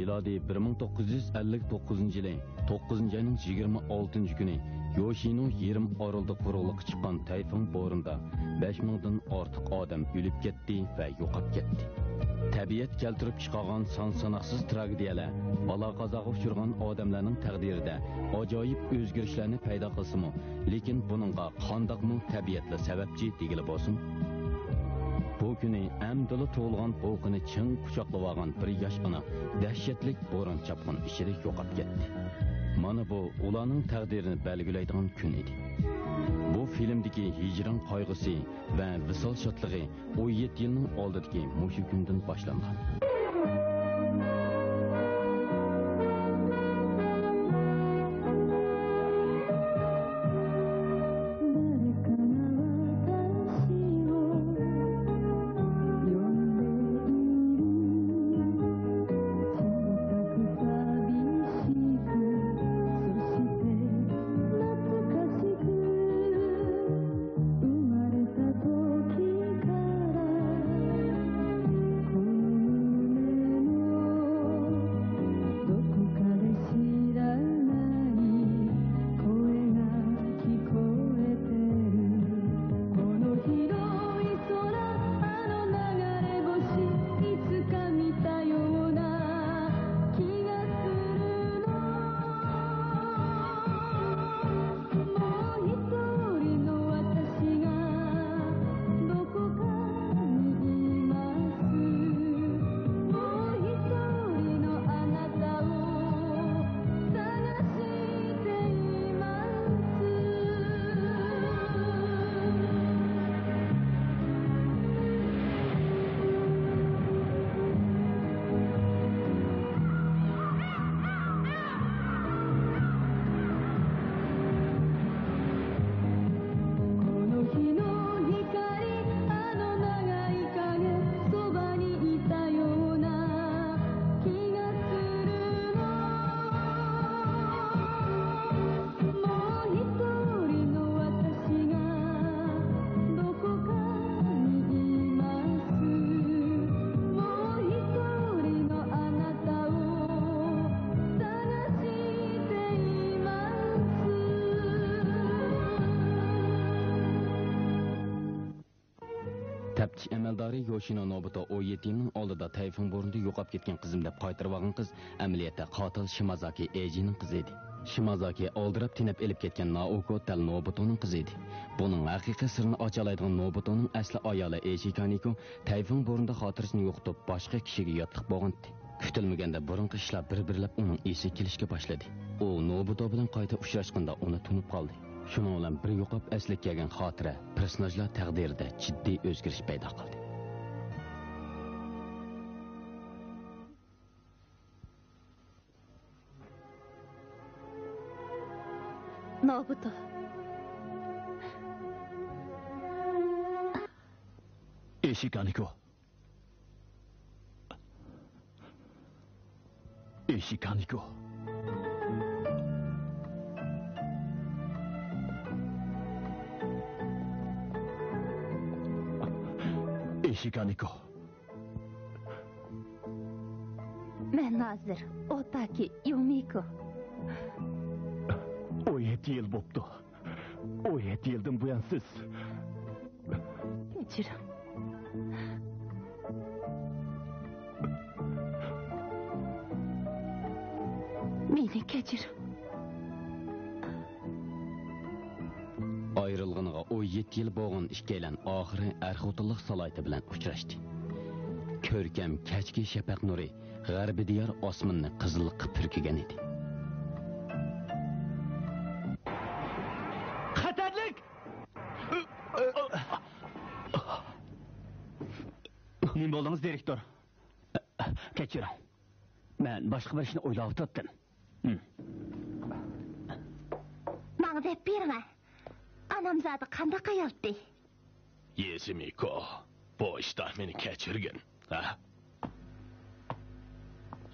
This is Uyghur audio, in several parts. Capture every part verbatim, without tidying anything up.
مىلادىي بىر مىڭ توققۇز يۈز ئەللىك توققۇزىنچى يىلى توققۇزىنچى ئاينىڭ يىگىرمە ئالتىنچى كۈنى يوشىنو يېرىم ئارىلىدا قۇرۇقلۇققا چىققان تەيفېڭ بورىنىدا بەش مىڭدىن ئارتۇق ئادەم ئۆلۈپ كەتتى ۋە يوقاپ كەتتى. تەبىئەت كەلتۈرۈپ چىقارغان سان-ساناقسىز تراگېدىيەلەر، بالا-قازاغا ئۇچرىغان ئادەملەرنىڭ تەقدىرىدە ئاجايىپ ئۆزگىرىشلەرنى پەيدا قىلسىمۇ، لېكىن بۇنىڭغا قانداقمۇ تەبىئەتلا سەۋەبچى دېگىلى بولسۇن. بۇ كۈنى ئەمدىلا تۇغۇلغان بۇ قېنى چىڭ قۇچاقلىۋالغان بىر ياش ئانا دەھشەتلىك بوران-چاپقۇن ئىچىدە يوقاپ كەتتى. مانا بۇ ئۇلارنىڭ تەقدىرىنى بەلگىلەيدىغان كۈن ئىدى. بۇ فىلىمدىكى ھىجران قايغۇسى ۋە ۋىسال شادلىقى ئون يەتتە يىلنىڭ ئالدىدىكى مۇشۇ كۈندىن باشلانغان. تەپتىش ئەمەلدارى يوشىنو نوبۇتو ئون يەتتە يىلنىڭ ئالدىدا تەيفېڭ بورىنىدا يوقاپ كەتكەن قىزىم دەپ قايتۇرۇۋالغان قىز ئەمەلىيەتتە قاتىل شىمازاكى ئېيجىنىڭ قىزى ئىدى. شىمازاكى ئالدىراپ تېنەپ ئېلىپ كەتكەن نائوكو دەل نوبۇتونىڭ قىزى ئىدى. بۇنىڭ ھەقىقىي سىرىنى ئاچالايدىغان نوبۇتونىڭ ئەسلى ئايالى ئېشى كانىكو تەيفېڭ بورىنىدا خاتىرىسىنى يوقىتىپ، باشقا كىشىگە ياتلىق بولغانىدى. كۈتۈلمىگەندە بۇرۇنقى ئىشلار بىر-بىرلەپ ئۇنىڭ ئېسىگە كېلىشكە باشلىدى. ئۇ نوبۇتو بىلەن قايتا ئۇچراشقىندا ئۇنى تونۇپ قالدى. شۇنىڭ بىلەن بىر يوقاپ ئەسلىگە كەلگەن خاتىرە پېرسوناژلار تەقدىرىدە جىددىي ئۆزگىرىش پەيدا قىلدى. نوبۇتو. ئېشىكانىكو. ئېشىكانىكو. ئېشىكانىكو. مەن ھازىر ئوتاكى يۇمىكو. ئون يەتتە يىل بوپتۇ. ئون يەتتە يىلدىن بۇيان سىز. كەچۈرۈڭ. مېنى كەچۈرۈڭ. ئايرىلغىنىغا ئون يەتتە يىل بولغان ئىككىيلەن ئاخىرى ئەر-خوتۇنلۇق سالاھىيىتى بىلەن ئۇچراشتى. كۆركەم كەچكى شەپەق نۇرى غەربىي دىيار ئاسمىنىنى قىزىللىققا پۈركىگەن ئىدى. خەتەرلىك! نېمە بولدىڭىز، دىرېكتور؟ كەچۈرۈڭ. مەن باشقا بىر ئىشنى ئويلاۋاتاتتىم. ماڭا دەپ بېرىڭە. ئانامزادە قانداق ئايالتى؟ يېزىمىكو، بۇ ئىشتا مېنى كەچۈرگىن، ھە؟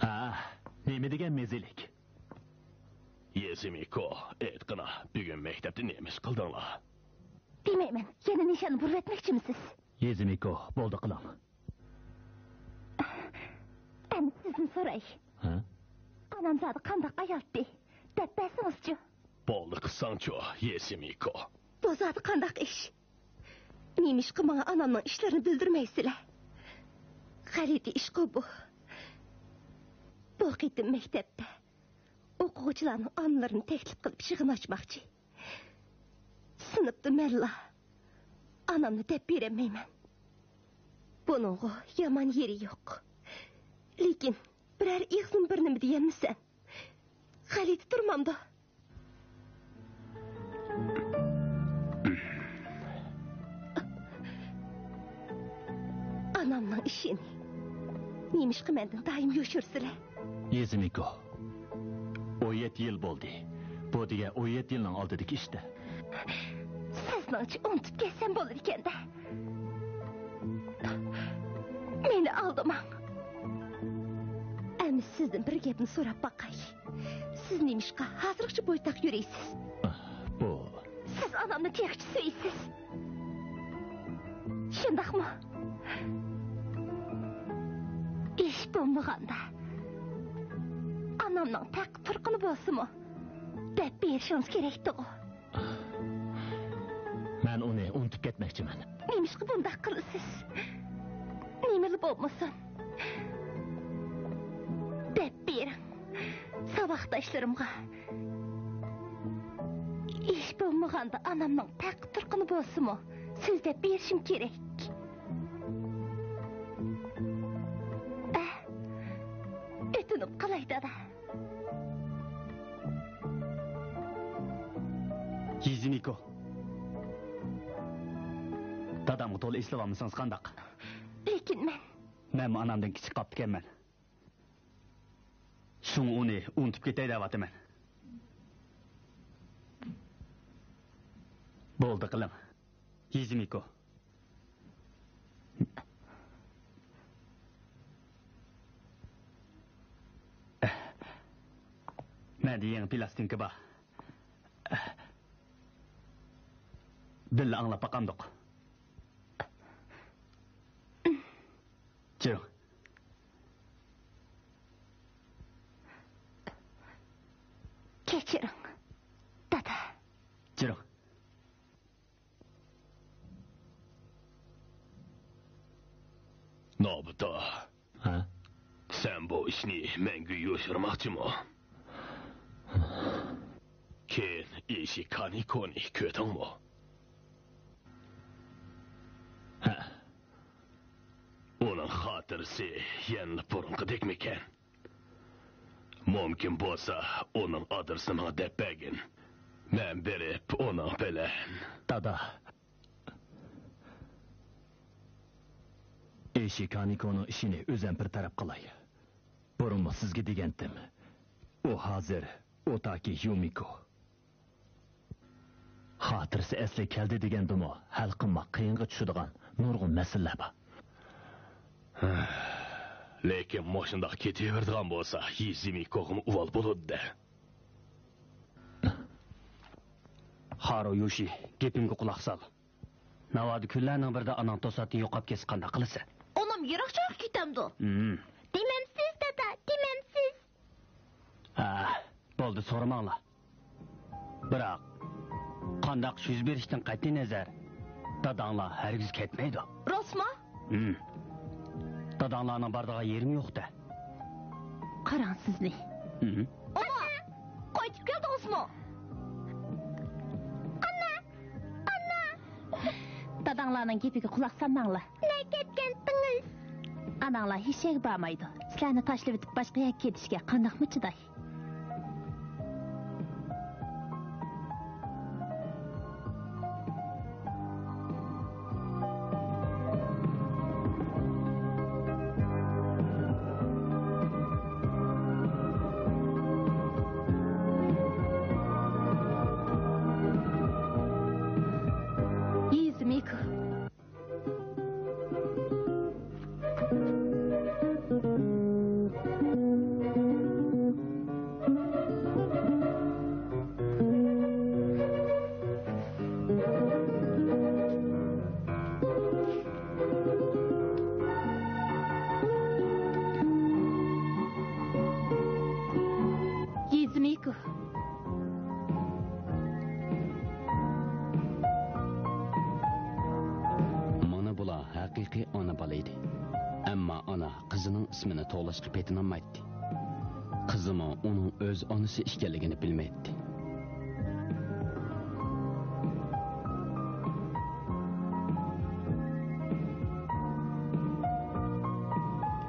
ھە، نېمە دېگەن مېزىلىك؟ يېزىمىكو، ئېيتقىنا، بۈگۈن مەكتەپتە نېمە ئىش قىلدىڭلار؟ دېمەيمەن، يەنە نىشاننى بۇرۇۋەتمەكچىمىسىز؟ يېزىمىكو، بولدى قىلىڭ. ئەمدى سىزدىن سوراي. ھە؟ ئانام زادى قانداق ئايالتى؟ دەپ بەرسىڭىزچۇ؟ بولدى قىلساڭچۇ، يېسىمىكو. بۇ زادى قانداق ئىش؟ نېمىشقا ماڭا ئانامنىڭ ئىشلىرىنى بىلدۈرمەيسىلەر؟ غەلىتە ئىشقۇ بۇ. بۇ قېتىم مەكتەپتە ئوقۇغۇچىلارنىڭ ئانىلىرىنى تەكلىپ قىلىپ يىغىن ئاچماقچى. سىنىپتا مەنلا ئانامنى دەپ بېرەلمەيمەن. بۇنىڭغۇ يامان يېرى يوق. لېكىن بىرەر ئېغىزدىن بىر نېمە دېيەلمىسەم، غەلىتە تۇرمامدۇ؟ ئانامنىڭ ئىشىنى نېمىشقا مەندىن دائىم يوشۇرىسىلەر؟ يېزىمىكو، ئون يەتتە يىل بولدى. بۇ دېگەن ئون يەتتە يىلنىڭ ئالدىدىكى ئىش-دە. سىزنىڭچە ئۇنتۇپ كەتسەم بولىدىكەن-دە. مېنى ئالدىماڭ. ئەمدى سىزدىن بىر گەپنى سوراپ باقاي. سىز نېمىشقا ھازىرغىچە بويتاق يۈرىسىز؟ بۇ. سىز ئانامنى تېخىچە سۆيىسىز. شۇنداقمۇ؟ ئىش بولمىغاندا، ئانامنىڭ تەققە تۇرقىنى بولسىمۇ، دەپ بېرىشىڭىز كېرەكتىغۇ. مەن ئۇنى ئۇنتۇپ كەتمەكچىمەن. نېمىشقا بۇنداق قىلىسىز؟ نېمىلا بولمىسۇن، دەپ بېرىڭ ساۋاقداشلىرىمغا. ئىش بولمىغاندا ئانامنىڭ تەققە تۇرقىنى بولسىمۇ، سۆزلەپ بېرىشىم كېرەك. ئەھ، ئۆتۈنۈپ قالاي، دادا. يىزىمىكو. دادامغا تولا ئېسىلىۋالمىسىڭىز قانداق؟ لېكىن مەن. مەنمۇ ئانامدىن كىچىك قاپتىكەنمەن. شۇڭا ئۇنى ئۇنتۇپ كېتەي دەۋاتىمەن. بولدى قىلىڭ. يىزىمىكو. مەندە يېڭى پىلاستىنكا بار. بىللە ئاڭلاپ باقامدۇق؟ جىڭ. كەچۈرۈڭ، دادا. جىڭ. نوبۇتا. ھە؟ سەن بۇ ئىشنى مەڭگۈ يوشۇرماقچىمۇ؟ كېيىن ئىشى كانىكونى كۆردۈڭمۇ؟ ھە. ئۇنىڭ خاتىرىسى يەنىلا بۇرۇنقىدەكمىكەن؟ مۇمكىن بولسا، ئۇنىڭ ئادرېسىنى ماڭا دەپ بەرگىن. مەن بېرىپ ئۇنىڭ بىلەن. دادا. ئېشى كانىكونىڭ ئىشىنى ئۆزەم بىر تەرەپ قىلاي. بۇرۇنمۇ سىزگە دېگەنتىم. ئۇ ھازىر ئوتاكى يۇمىكو. خاتىرىسى ئەسلىگە كەلدى دېگەندىمۇ، ھەل قىلماق قىيىنغا چۈشىدىغان نۇرغۇن مەسىلىلەر بار. لېكىن مۇشۇنداق كېتىۋېرىدىغان بولسا، يىزىمىكوغىمۇ ئۇۋال بولىدۇ-دە. خارو يوشى، گېپىمگە قۇلاق سال. ناۋادا كۈنلەرنىڭ بىرىدە ئاناڭ توساتتىن يوقاپ كەتسە قانداق قىلىسەن؟ ئانام يىراق جايغا كېتەمدۇ؟ ھىم. دېمەمسىز، دادا، دېمەمسىز. ھە، بولدى، سورىماڭلار. بىراق، قانداق ئىش يۈز بېرىشتىن قەتئىينەزەر، داداڭلار ھەرگىز كەتمەيدۇ. راستمۇ؟ ھىم. داداڭلارنىڭ بارىدىغان يېرىمۇ يوق-دە. قاراڭ سىزنى. ھىم. ئانا! قايتىپ كەلدىڭىزمۇ؟ ئانا! ئانا! داداڭلارنىڭ گېپىگە قۇلاق سالماڭلار. نەگە كەتكەنتىڭىز؟ ئاناڭلار ھېچ يەرگە بارمايدۇ. سىلەرنى تاشلىۋېتىپ باشقا يەرگە كېتىشكە قانداقمۇ چىداي؟ يىزىمىكو. ئانا بالا ئىدى. ئەمما ئانا قىزىنىڭ ئىسمىنى توۋلاشقا پېتىنالمايتتى. قىزىمۇ ئۇنىڭ ئۆز ئانىسى ئىكەنلىكىنى بىلمەيتتى.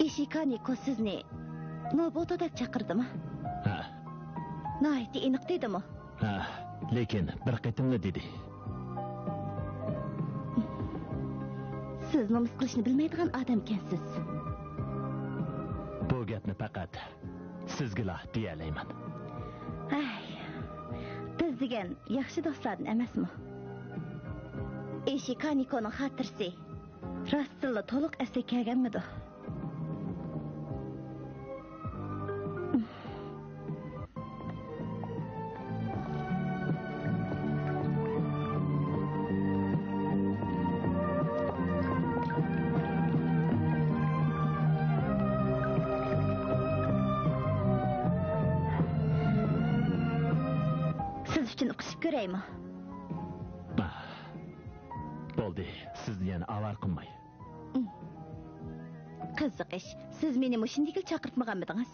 ئىشىكانىكو سىزنى نوبۇتو دەپ چاقىردىمۇ؟ ھە. ناھايىتى ئېنىق دېدىمۇ؟ ھە، لېكىن بىر قېتىملا دېدى. سىز نومۇس قىلىشنى بىلمەيدىغان ئادەمكەنسىز. بۇ گەپنى پەقەت سىزگىلا دېيەلەيمەن. ھەي، بىز دېگەن ياخشى دوستلاردىن ئەمەسمۇ؟ ئىشىكانىكونىڭ خاتىرىسى راستتىنلا تولۇق ئەسلىگە كەلگەنمىدۇ؟ سىز ئۈچۈن ئۇقۇشۇپ كۆرەيمۇ؟ بولدى، سىزنى يەنە ئاۋارە قىلماي. قىزىق ئىش، سىز مېنى مۇشۇندىكىلا چاقىرتمىغانمىدىڭىز؟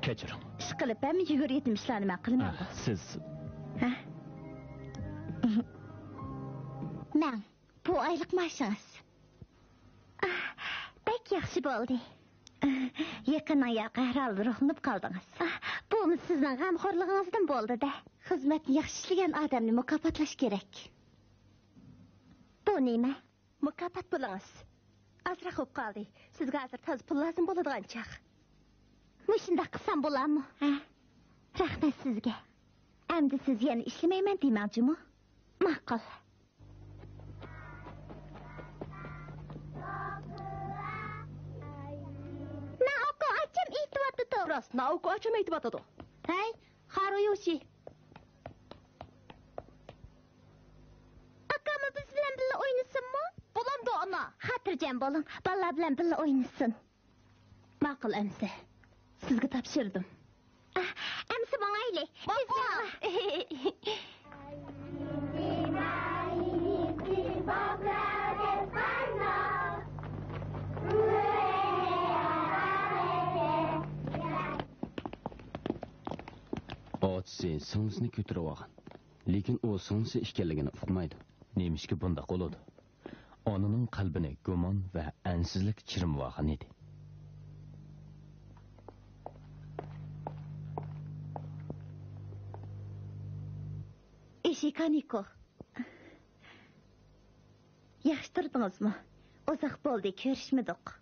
كەچۈرۈڭ. ئىشقىلىپ ھەممە يۈگۈر يېتىم ئىشلارنى مەن قىلىمەنغۇ؟ سىز. ھە؟ مەن، بۇ ئايلىق مائاشىڭىز. بەك ياخشى بولدى. يېقىننىڭ ياقى ھەر ھالدا روھلىنىپ قالدىڭىز. بۇمۇ سىزنىڭ غەمخورلۇقىڭىزدىن بولدى-دە. خىزمەتنى ياخشى ئىشلىگەن ئادەمنى مۇكاپاتلاش كېرەك. بۇ نېمە؟ مۇكاپات پۇلىڭىز. ئازراق بولۇپ قالدى. سىزگە ھازىر تازا پۇل لازىم بولىدىغان چاغ. مۇشۇنداق قىلسام بولامۇ؟ ھە. رەھمەت سىزگە. ئەمدى سىز يەنە ئىشلىمەيمەن دېمەڭ جۇمۇ. ماقۇل. نائوكو ئاچام ئېيتىۋاتىدۇ. راست، نائوكو ئاچام ئېيتىۋاتىدۇ. ھەي، خارۇيۇشى. ئاكاممۇ بىز بىلەن بىللە ئوينىسۇنمۇ؟ بولامدۇ، ئانا؟ خاتىرجەم بولۇڭ، بالىلار بىلەن بىللە ئوينىسۇن. ماقۇل ئەمىسە. سىزگە تاپشۇردۇم. ئەمىسە ماڭايلى. ماقۇل. ئاچىسى سىڭلىسىنى كۆتۈرۈۋالغان. لېكىن ئۇ سىڭلىسى ئىكەنلىكىنى ئۇقمايدۇ. نېمىشقا بۇنداق بولىدۇ؟ ئانىنىڭ قەلبىنى گۇمان ۋە ئەنسىزلىك چىرمىۋالغان ئىدى. ئىشىكانىكو. ياخشى تۇردىڭىزمۇ؟ ئۇزاق بولدى، كۆرۈشمىدۇق.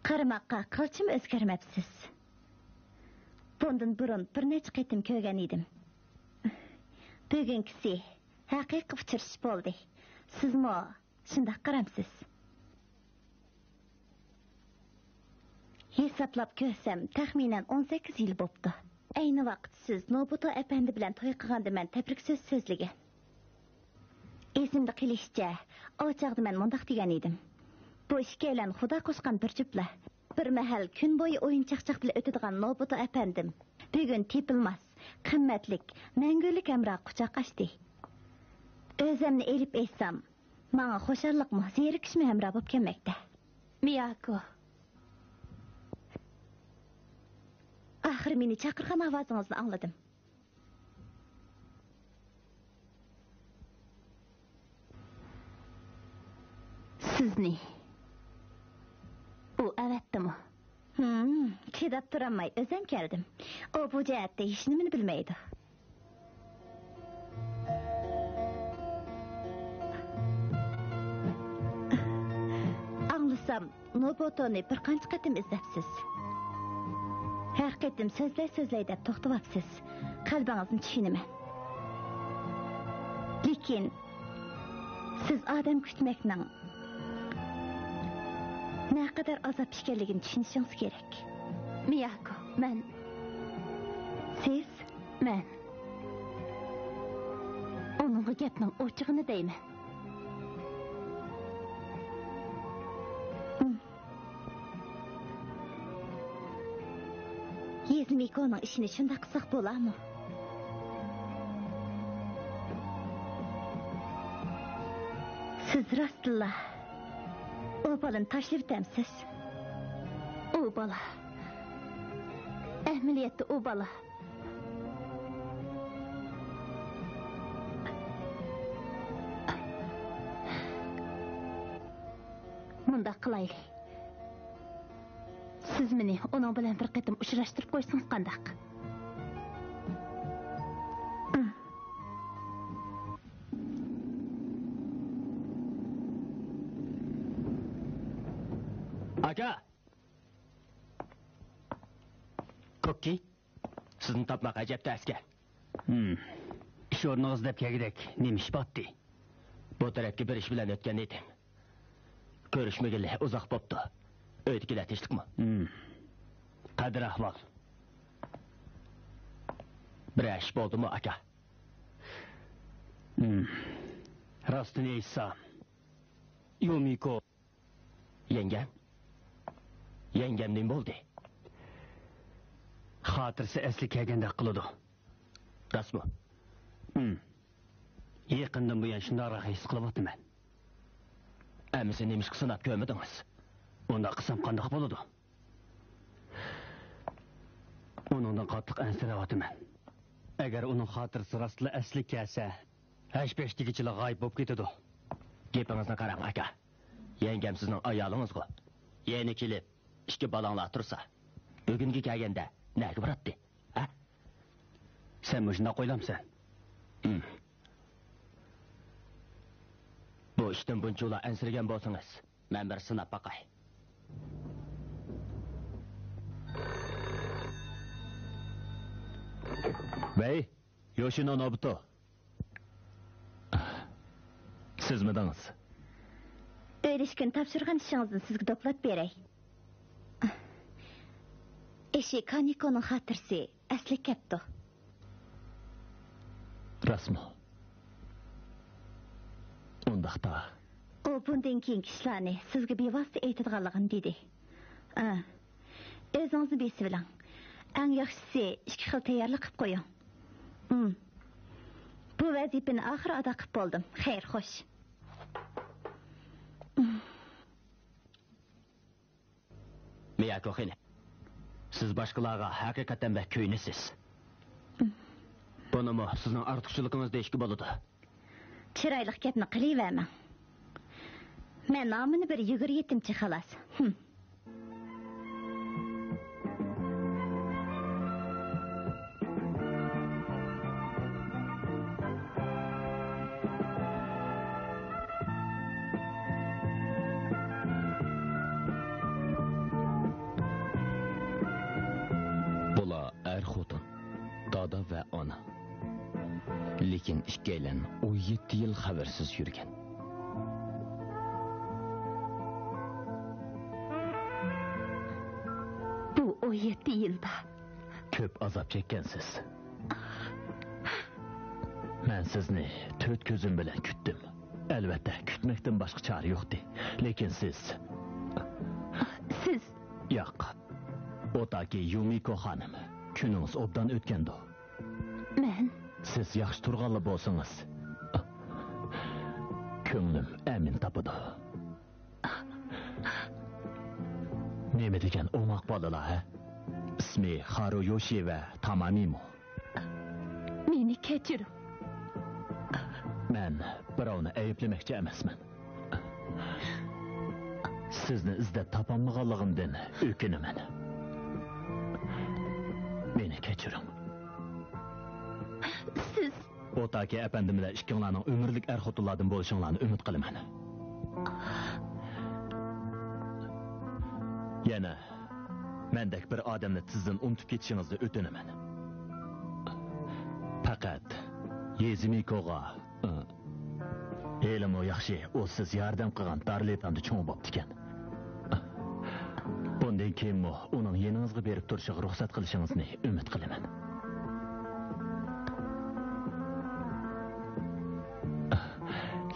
قارىماققا قىلچىمۇ ئۆزگەرمەپسىز. بۇندىن بۇرۇن بىر نەچچە قېتىم كۆرگەن ئىدىم. بۈگۈنكىسى ھەقىقىي ئۇچرىشىش بولدى. سىزمۇ شۇنداق قارامسىز؟ ھېسابلاپ كۆرسەم، تەخمىنەن ئون سەككىز يىل بوپتۇ. ئەينى ۋاقىت سىز نوبۇتو ئەپەندى بىلەن توي قىلغاندا مەن تەبرىك سۆز سۆزلىگەن. ئېسىمدە قېلىشىچە، ئۇ چاغدا مەن مۇنداق دېگەن ئىدىم: «بۇ ئىككىيلەن خۇدا قوشقان بىر جۈپلا. بىر مەھەل كۈن بويى ئويۇن-چاقچاق بىلەن ئۆتىدىغان نوبۇتو ئەپەندىم بۈگۈن تېپىلماس، قىممەتلىك، مەڭگۈلۈك ھەمراھ قۇچاق ئاچتى. ئۆزەمنى ئېلىپ ئېيتسام، ماڭا خۇشاللىقمۇ، زېرىكىشمۇ ھەمراھ بولۇپ كەلمەكتە.» مىياكو. ئاخىرى مېنى چاقىرغان ئاۋازىڭىزنى ئاڭلىدىم. سىزنى ئۇ ئەۋەتتىمۇ؟ ھىم، چىداپ تۇرالماي ئۆزۈم كەلدىم. ئۇ بۇ جەھەتتە ھېچنېمىنى بىلمەيدۇ. ئاڭلىسام، نوبۇتونى بىر قانچە قېتىم ئىزدەپسىز. ھەر قېتىم سۆزلەي سۆزلەي دەپ توختىۋاپسىز. قەلبىڭىزنى چۈشىنىمەن. لېكىن سىز ئادەم كۈتمەكنىڭ نەقەدەر ئازاب ئىكەنلىكىنى چۈشىنىشىڭىز كېرەك. مىياكو، مەن. سىز؟ مەن ئۇنىڭغا گەپنىڭ ئوچۇقىنى دەيمەن. يېزمىكونىڭ ئىشىنى شۇنداق قىلساق بولارمۇ؟ سىز راستتىنلا ئۇ بالىنى تاشلىۋېتەمسىز؟ ئۇ بالا. ئەمەلىيەتتە ئۇ بالا. مۇنداق قىلايلى. سىز مېنى ئۇنىڭ بىلەن بىر قېتىم ئۇچراشتۇرۇپ قويسىڭىز قانداق؟ ئاكا! كوككى، سىزنى تاپماق ئەجەب تەسكەن. ھىم. ئىش ئورنىڭىز دەپ كەلگۈدەك نېمە ئىش باتتى؟ بۇ تەرەپكە بىر ئىش بىلەن ئۆتكەن ئىدىم. كۆرۈشمىگىلى ئۇزاق بوپتۇ. ئۆيدىكىلەر تىنچلىقمۇ؟ ھىم. قەدىر ئەھۋال؟ بىرەر ئىش بولدىمۇ، ئاكا؟ ھىم. راستىنى ئېيتسام، يۇمىكو. يەڭگەم؟ يەڭگەم نېمە بولدى؟ خاتىرىسى ئەسلىگە كەلگەندەك قىلىدۇ. راستمۇ؟ ھىم. يېقىندىن بۇيان شۇنداقراق ھېس قىلىۋاتىمەن. ئەمىسە نېمىشقا سىناپ كۆرمىدىڭىز؟ ئۇنداق قىلسام قانداق بولىدۇ؟ ئۇنىڭدىن قاتتىق ئەنسىرەۋاتىمەن. ئەگەر ئۇنىڭ خاتىرىسى راستلا ئەسلىگە كەلسە، ھەش-پەش دېگۈچىلا غايىب بولۇپ كېتىدۇ. گېپىڭىزنى قاراڭ، ئاكا. يەڭگەم سىزنىڭ ئايالىڭىزغۇ. يەنە كېلىپ، ئىككى بالاڭلار تۇرسا، بۈگۈنگە كەلگەندە نەگە باراتتى؟ ھە؟ سەن مۇشۇنداق ئويلامسەن؟ ھىم. بۇ ئىشتىن بۇنچىۋالا ئەنسىرىگەن بولسىڭىز، مەن بىر سىناپ باقاي. ۋەي، يوشىنو نوبۇتو. سىزمىدىڭىز؟ ئۆيلىشىشكە تاپشۇرغان ئىشىڭىزنى سىزگە دوكلات بېرەي. ئېشى كانىكونىڭ خاتىرىسى ئەسلىگە كەپتۇ. راستمۇ؟ ئۇنداقتا. ئۇ بۇندىن كېيىنكى ئىشلارنى سىزگە بىۋاسىتە ئېيتىدىغانلىقىنى دېدى. ئا، ئۆزىڭىزنى بېسىۋېلىڭ. ئەڭ ياخشىسى ئىككى خىل تەييارلىق قىلىپ قويۇڭ. ئۇم. بۇ ۋەزىپىنى ئاخىرى ئادا قىلىپ بولدۇم. خەير، خوش. مىياكو خېنىم، سىز باشقىلارغا ھەقىقەتەن بەك كۆيۈنىسىز. بۇنىمۇ سىزنىڭ ئارتۇقچىلىقىڭىز دېيىشكە بولىدۇ. چىرايلىق گەپنى قىلىۋەرمەڭ. مەن ھامىنى بىر يۈگۈر يېتىمچى خالاس. ھىم. بۇلار ئەر-خوتۇن، دادا ۋە ئانا. لېكىن ئىككىيلەن ئون يەتتە يىل خەۋەرسىز يۈرگەن. بۇ ئون يەتتە يىلدا كۆپ ئازاب چەككەنسىز. مەن سىزنى تۆت كۆزۈم بىلەن كۈتتۈم. ئەلۋەتتە، كۈتمەكتىن باشقا چارە يوقتى. لېكىن سىز... سىز؟ ياق. ئوتاكى يۇمىكو خانىم، كۈنىڭىز ئوبدان ئۆتكەندۇ؟ مەن؟ سىز ياخشى تۇرغانلا بولسىڭىز، كۆڭلۈم ئەمىن تاپىدۇ. نېمە دېگەن ئوماق بالىلار، ھە؟ ئىسمى خارۇيوشى ۋە تامامىمۇ. مېنى كەچۈرۈڭ. مەن بىراۋنى ئەيىبلىمەكچى ئەمەسمەن. سىزنى ئىزدەپ تاپالمىغانلىقىمدىن ئۆكۈنىمەن. مېنى كەچۈرۈڭ. سىز... ئوتاكى ئەپەندىم بىلەن ئىككىڭلارنىڭ ئۆمۈرلۈك ئەر-خوتۇنلاردىن بولۇشۇڭلارنى ئۈمىد قىلىمەن. يەنە مەندەك بىر ئادەمنى تېزدىن ئۇنتۇپ كېتىشىڭىزنى ئۆتۈنىمەن. پەقەت يېزىمىكوغا، ھېلىمۇ ياخشى، ئۇ سىز ياردەم قىلغان دارلىتاندا چوڭ بوپتىكەن. بۇندىن كېيىنمۇ ئۇنىڭ يېنىڭىزغا بېرىپ تۇرۇشىغا رۇخسەت قىلىشىڭىزنى ئۈمىد قىلىمەن.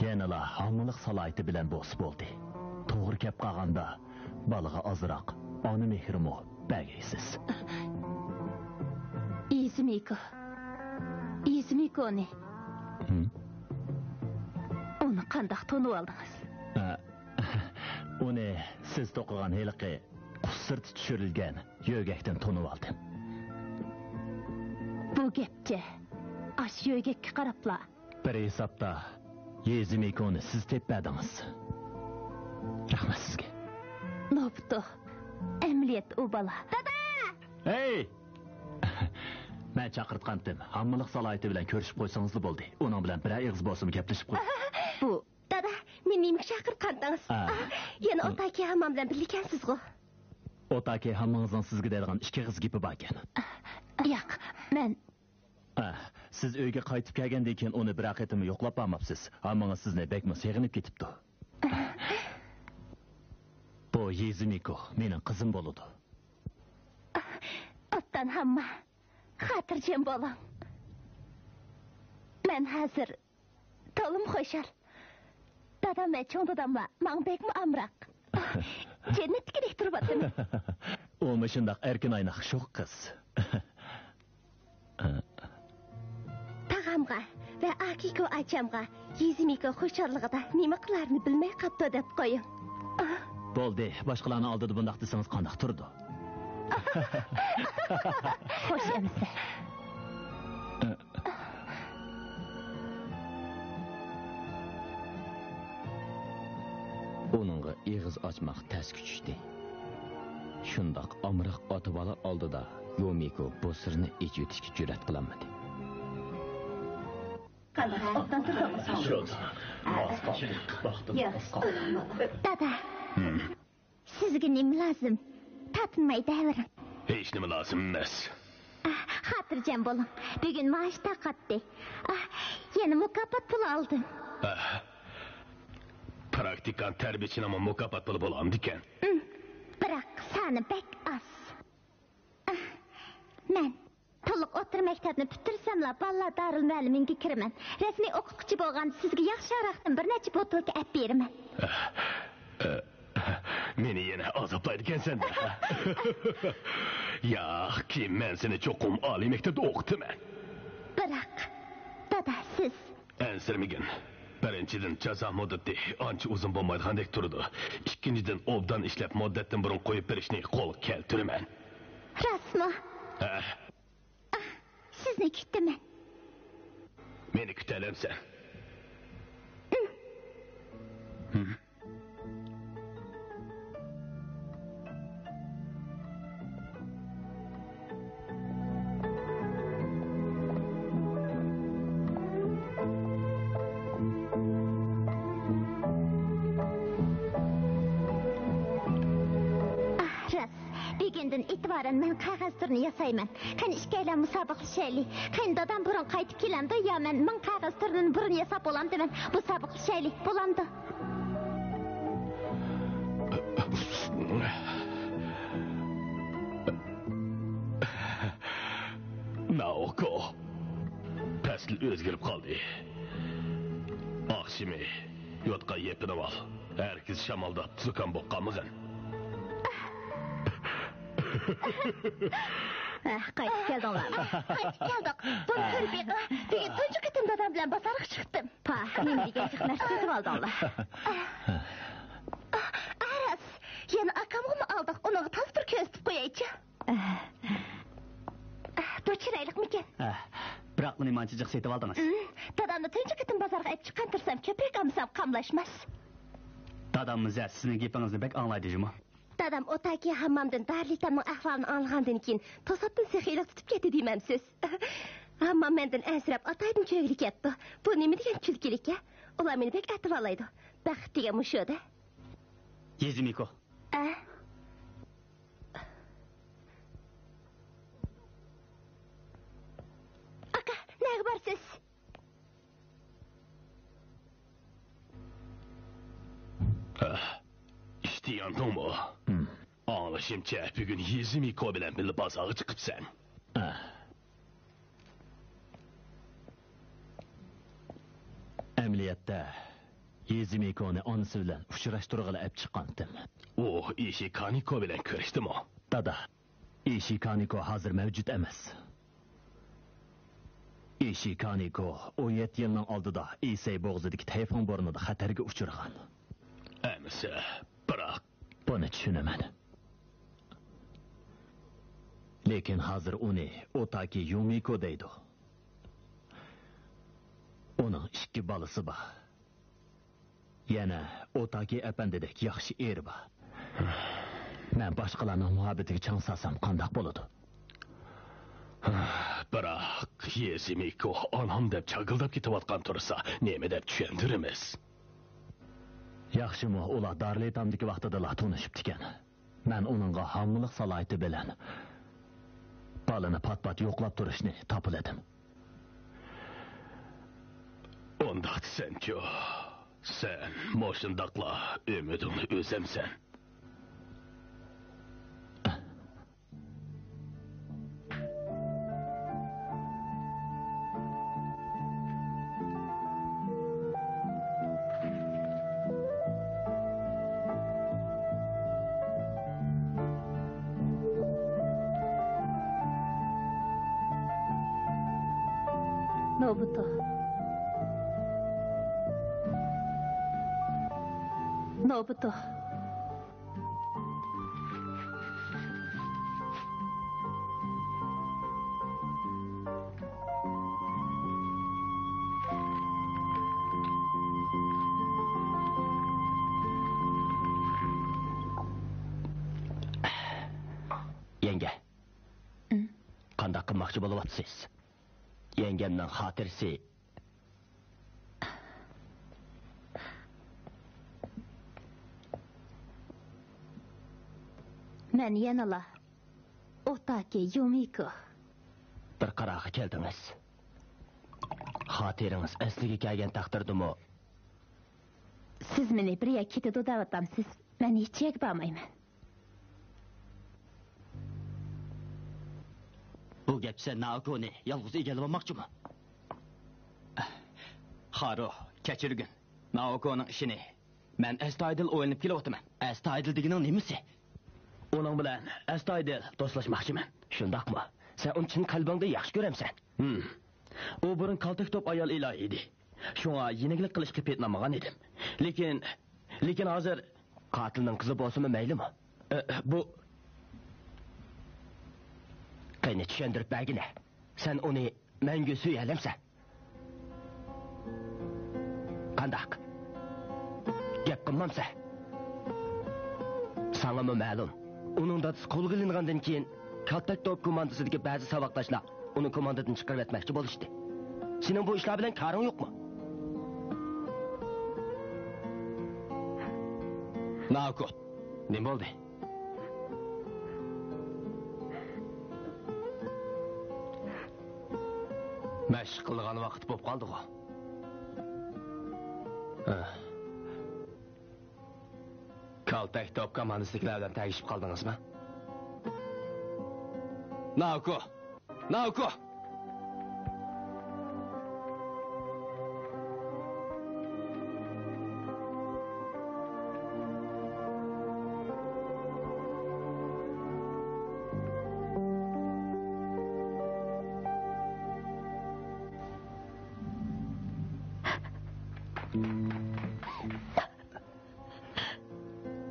يەنىلا ھامىلىق سالاھىيىتى بىلەن بولسا بولدى. توغرا گەپ قالغاندا، بالىغا ئازراق ئانا مېھرىمۇ بەرگەيسىز. ئىزىمىكو. ئىزىمىكونى. ھىم؟ ئۇنى قانداق تونۇۋالدىڭىز؟ ئە، ئۇنى سىز توقۇغان ھېلىقى قۇس سىرتى چۈشۈرۈلگەن يۆگەكتىن تونۇۋالدىم. بۇ گەپچە، ئاشۇ يۆگەككە قاراپلا. بىر ھېسابتا يېزىمىكونى سىز تېپىپ بەردىڭىز. رەھمەت سىزگە. نوبۇتۇ، ئەمەلىيەتتە ئۇ بالا. دادا! ھەي! مەن چاقىرتقانتىم. ھاممىلىق سالاھىيىتى بىلەن كۆرۈشۈپ قويسىڭىزلا بولدى. ئۇنىڭ بىلەن بىرەر ئېغىز بولسىمۇ گەپلىشىپ قوي. بۇ. دادا، مېنى نېمىگە چاقىرتقانتىڭىز؟ ئا. ئا، يەنە ئوتاكى ھاممام بىلەن بىللىكەنسىزغۇ؟ ئوتاكى ھاممىڭىزنىڭ سىزگە دەيدىغان ئىككى ئېغىز گېپى باركەن. ياق، مەن. ئا، سىز ئۆيگە قايتىپ كەلگەندىن كېيىن ئۇنى بىرەر قېتىممۇ يوقلاپ بارماپسىز. ھاممىڭىز سىزنى بەكمۇ سېغىنىپ كېتىپتۇ. بۇ يېزىمىكو مېنىڭ قىزىم بولىدۇ. ئوبدان ھامما، خاتىرجەم بولۇڭ. مەن ھازىر تولىمۇ خۇشال. دادام ۋە چوڭ داداملار ماڭا بەكمۇ ئامراق. جەننەتتىكىدەك تۇرۇۋاتىمەن. ئۇ مۇشۇنداق ئەركىن ئايناق شوخ قىز. تاغامغا ۋە ئاكىكو ئاچامغا يېزىمىكو خۇشاللىقىدا نېمە قىلارىنى بىلمەي قاپتۇ دەپ قويۇڭ. بولدى، باشقىلارنىڭ ئالدىدا بۇنداق دېسىڭىز قانداق تۇرىدۇ؟ خوش ئەمىسە. ئۇنىڭغا ئېغىز ئاچماق تەسكە چۈشتى. شۇنداق ئامراق ئاتا-بالا ئالدىدا يومىكو بۇ سىرنى ئېچىۋېتىشكە جۈرئەت قىلالمىدى. دادا، سىزگە نېمە لازىم؟ تارتىنماي دەۋېرىڭ. ھېچنېمە لازىم ئەمەس. ئاھ، خاتىرجەم بولۇڭ. بۈگۈن مائاش تارقاتتى. ئاھ، يەنە مۇكاپات پۇلى ئالدىم. ئاھ، پراكتىكانت تەربىيىچىنىڭمۇ مۇكاپات پۇلى بولامدىكەن؟ ئىم، بىراق سانى بەك ئاز. ئاھ، مەن تولۇق ئوتتۇرا مەكتەپنى پۈتتۈرسەملا بالىلار دارىلمۇئەللىمىنىگە كىرىمەن. رەسمىي ئوقۇتقۇچى بولغاندا سىزگە ياخشى ھاراقتىن بىر نەچچە بوتۇلكا ئەپ بېرىمەن. مېنى يەنە ئازابلايدىكەنسەن-دە. ياق، كېيىن مەن سېنى چوقۇم ئالىي مەكتەپتە ئوقۇتىمەن. بىراق، دادا، سىز. ئەنسىرىمىگىن. بىرىنچىدىن، جازا مۇددىتى ئانچە ئۇزۇن بولمايدىغاندەك تۇرىدۇ. ئىككىنچىدىن، ئوبدان ئىشلەپ، مۇددەتتىن بۇرۇن قويۇپ بېرىشنى قولغا كەلتۈرىمەن. راستمۇ؟ ھە. ئاھ، سىزنى كۈتىمەن. مېنى كۈتەلەمسەن؟ ئاھ، راست. بۈگۈندىن ئېتىبارەن مەن قەغەز تۇرنى ياسايمەن. قېنى، ئىككىيلەن مۇسابىقىلىشايلى. قېنى، دادام بۇرۇن قايتىپ كېلەمدۇ يا مەن مىڭ قەغەز تۇرنىنى بۇرۇن ياساپ بولامدىمەن؟ مۇسابىقىلىشايلى، بولامدۇ؟ نائوكو، پەسىل ئۆزگىرىپ قالدى. ئاخشىمى يوتقان يېپىنىۋال. ھەرگىز شامالداپ زۇكام بولۇپ قالمىغىن. ھە، قايتىپ كەلدىڭلارمۇ؟ قايتىپ كەلدۇق. بۇ ھۆر بېقى. بۈگۈن تۇنجى قېتىم دادام بىلەن بازارغا چىقتىم. پاھ، نېمە دېگەن جىق نەرسە سېتىۋالدىڭلار؟ ئاراس، يەنە ئاكامغىمۇ ئالدۇق، ئۇنىڭغا تالپا بىر كۆرسىتىپ قويايچۇ. بۇ چىرايلىقمىكەن؟ بىراق نېمانچە جىق سېتىۋالدىڭىز؟ دادامنى تۇنجى قېتىم بازارغا ئەپ چىققان تۇرسام، كۆپرەك ئالمىسام قاملاشماس. داداممۇ زە سىزنىڭ گېپىڭىزنى بەك ئاڭلايدۇ جۇمۇ. دادام ئوتاكى ھاممامدىن دارىلئېتامنىڭ ئەھۋالىنى ئاڭلىغاندىن كېيىن، توساتتىن سېخىيلىق تۇتۇپ كەتتى دېمەمسىز. ھاممام مەندىن ئەنسىرەپ ئاتايدىن كۆرگىلى كەپتۇ. بۇ نېمە دېگەن كۈلكىلىك-ھە؟ ئۇلار مېنى بەك ئەتىۋالايدۇ. بەخت دېگەن مۇشۇ-دە. يېزىمىكو. ئە؟ ئاكا، نەگە بارىسىز؟ ئىشتىن ياندىڭمۇ؟ ئاڭلىشىمچە، بۈگۈن يېزىمىكو بىلەن بىللە بازارغا چىقىپسەن. ئەمەلىيەتتە، يېزىمىكونى ئانىسى بىلەن ئۇچراشتۇرغىلى ئەپ چىققانتىم. ئۇ ئىشى كانىكو بىلەن كۆرۈشتىمۇ؟ دادا، ئىشى كانىكو ھازىر مەۋجۇت ئەمەس. ئىشى كانىكو ئون يەتتە يىلنىڭ ئالدىدا ئىسەي بوغۇزىدىكى تەيفۇڭ بورىنىدا خەتەرگە ئۇچرىغان. ئەمىسە، بىراق. بۇنى چۈشىنىمەن. لېكىن ھازىر ئۇنى ئوتاكى يۇمىكو دەيدۇ. ئۇنىڭ ئىككى بالىسى بار. يەنە ئوتاكى ئەپەندىدەك ياخشى ئېرى بار. مەن باشقىلارنىڭ مۇھەببىتىگە چاڭ سالسام قانداق بولىدۇ؟ بىراق يېزىمىكو ئانام دەپ چاگىلداپ كېتىۋاتقان تۇرسا، نېمە دەپ چۈشەندۈرىمىز؟ ياخشىمۇ، ئۇلار دارلىتامدىكى ۋاقتىدىلا تونۇشۇپتىكەن. مەن ئۇنىڭغا ھامىلىلىق سالاھىيىتى بىلەن بالىنى پات-پات يوقلاپ تۇرۇشنى تاپىلىدىم. ئۇنداق دېسەمچۇ، سەن مۇشۇنداقلا ئۈمىدىڭنى ئۈزەمسەن؟ نوبۇتو. نوبۇتو. يەڭگە. ئىم؟ قانداق قىلماقچى بولۇۋاتىسىز؟ يەڭگەمنىڭ خاتىرىسى. مەن يەنىلا ئوتاكى يۇمىكو. بىر قارارغا كەلدىڭىز. خاتىرىڭىز ئەسلىگە كەلگەن تەقدىردىمۇ. سىز مېنى بىر يەرگە كېتىدۇ دەۋاتامسىز؟ مەن ھېچ يەرگە بارمايمەن. بۇ گەپچە سەن نائوكونى يالغۇز ئىگىلىۋالماقچىمۇ؟ خارو، كەچۈرگىن. نائوكونىڭ ئىشىنى مەن ئەستايىدىل ئويلىنىپ كېلىۋاتىمەن. ئەستايىدىل دېگىنىڭ نېمىسى؟ ئۇنىڭ بىلەن ئەستايىدىل دوستلاشماقچىمەن. شۇنداقمۇ؟ سەن ئۇنى چىن قەلبىڭدىن ياخشى كۆرەمسەن؟ ھىم. ئۇ بۇرۇن كالتەك توپ ئايال ئىلاھى ئىدى. شۇڭا يېنىكلىك قىلىشقا پېتىنالمىغان ئىدىم. لېكىن، لېكىن ھازىر. قاتىلنىڭ قىزى بولسىمۇ مەيلىمۇ؟ ئە، بۇ. قېنى، چۈشەندۈرۈپ بەرگىنە. سەن ئۇنى مەڭگۈ سۆيەلەمسەن؟ قانداق؟ گەپ قىلمامسەن؟ ساڭىمۇ مەلۇم، ئۇنىڭ دادىسى قولغا ئېلىنغاندىن كېيىن، كالتەك توپ كوماندىسىدىكى بەزى ساۋاقداشلار ئۇنى كوماندىدىن چىقىرىۋەتمەكچى بولۇشتى. سېنىڭ بۇ ئىشلار بىلەن كارىڭ يوقمۇ؟ ناكو، نېمە بولدى؟ مەشىق قىلىدىغان ۋاقىت بولۇپ قالدىغۇ. ھە. كالتەك توپ كوماندىسىدىكىلەر بىلەن تەگىشىپ قالدىڭىزمۇ؟ ناكو! ناكو!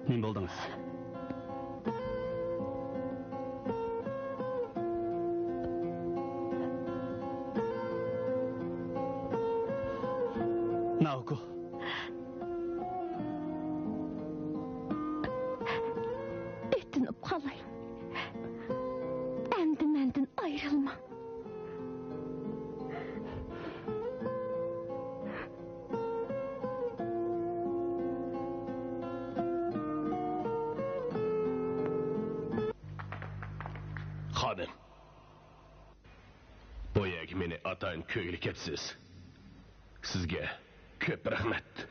نېمە بولدىڭىز؟ ناوكو. ئۆتۈنۈپ قالاي. ئەمدى مەندىن ئايرىلما. خانىم، بۇ يەرگە مېنى ئاتايىن كۆيگىلى كەپسىز. سىزگە كۆپ رەھمەت.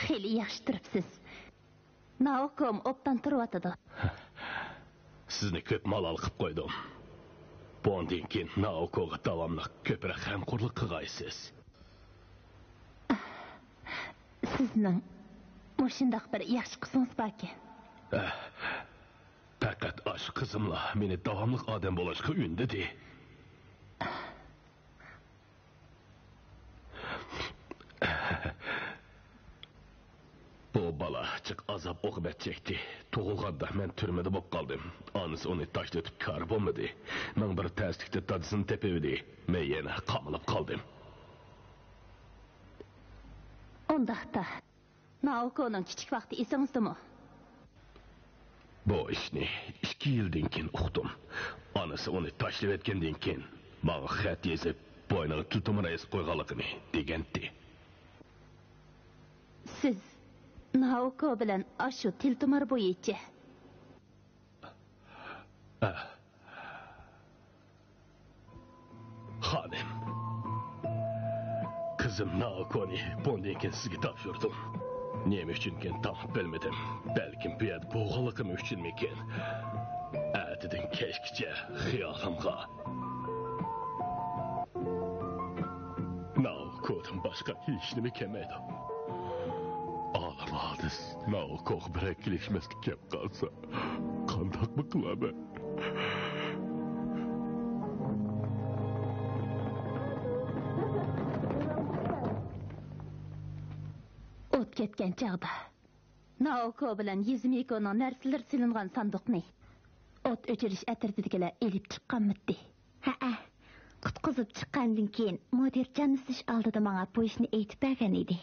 خېلى ياخشى تۇرۇپسىز. نائوكوم ئوبدان تۇرۇۋاتىدۇ. سىزنى كۆپ مالال قىلىپ قويدۇم. بۇندىن كېيىن نائوكوغا داۋاملىق كۆپرەك غەمخورلۇق قىلغايسىز. سىزنىڭ مۇشۇنداق بىر ياخشى قىزىڭىز باركەن. پەقەت ئاشۇ قىزىملا مېنى داۋاملىق ئادەم بولۇشقا ئۈندىدى. بالا جىق ئازاب-ئوقۇبەت چەكتى. تۇغۇلغاندا مەن تۈرمىدە بولۇپ قالدىم. ئانىسى ئۇنى تاشلىۋېتىپ كارى بولمىدى. مىڭ بىر تەسلىكتە دادىسىنى تېپىۋىدى. مەن يەنە قامىلىپ قالدىم. ئۇنداقتا، نائوكونىڭ كىچىك ۋاقتى ئېسىڭىزدىمۇ؟ بۇ ئىشنى ئىككى يىلدىن كېيىن ئۇقتۇم. ئانىسى ئۇنى تاشلىۋەتكەندىن كېيىن، ماڭا خەت يېزىپ، بوينىغا تىلتىمۇر ئېسىپ قويغانلىقىنى دېگەنتى. سىز نائوكو بىلەن ئاشۇ تىلتىمۇر بويىچە. ئە. خانىم. قىزىم نائوكونى بۇندىن كېيىن سىزگە تاپشۇردۇم. نېمە ئۈچۈنكىن تاڭ بىلمىدىم. بەلكىم بۇ يەردە بولغانلىقىم ئۈچۈنمىكىن. ئەتىدىن كەچكىچە خىيالىمغا نائوكودىن باشقا ھېچنېمە كەلمەيدۇ. ئالىم ھادىس نائوكوغا بىرەر كېلىشمەسلىك كەپ قالسا، قانداقمۇ قىلارمەن؟ ئوت كەتكەن چاغدا نائوكو بىلەن يىزمىكونىڭ نەرسىلىرى سېلىنغان ساندۇقنى ئوت ئۆچۈرۈش ئەترىتىدىكىلەر ئېلىپ چىققانمىتى؟ ھەئە. قۇتقۇزۇپ چىققاندىن كېيىن مۇدىر جان ئۈزۈش ئالدىدا ماڭا بۇ ئىشنى ئېيتىپ بەرگەن ئىدى.